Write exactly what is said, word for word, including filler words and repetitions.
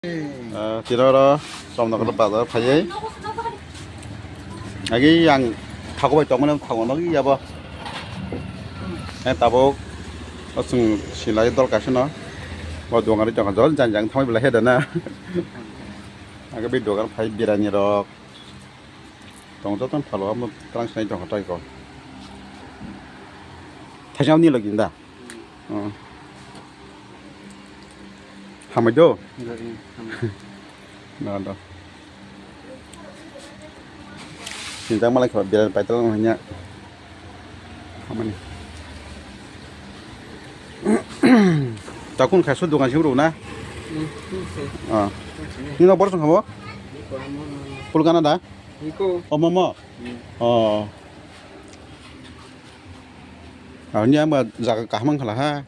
Ah, tino oro Chomnokolo bazar phaiwi. Agi ang thago bai tongmani thago no yabo. Eh, tabuk o chwng silai dol kaisa no. O dogan ri tongkha jol jang jang thangwi belai he dana. Agi bi dogan phai birani rok. Tong joto phalo amo twlang sinai tongkha tai ko. Thaisa ni logi da. Oh. Hamai do? Gari, hamai. Na do. Sinjak malai kho biran paital hanya. Hamani. Takun khai su dogan sing ru na? Hmm, hmm, sih. Ah. Hmm, sih. Ni no bor song habo? Iko, amo, amo. Pulkana da? Iko. Omo mo. Hmm. Oh. Ani ama jaga kaham wngkha ha.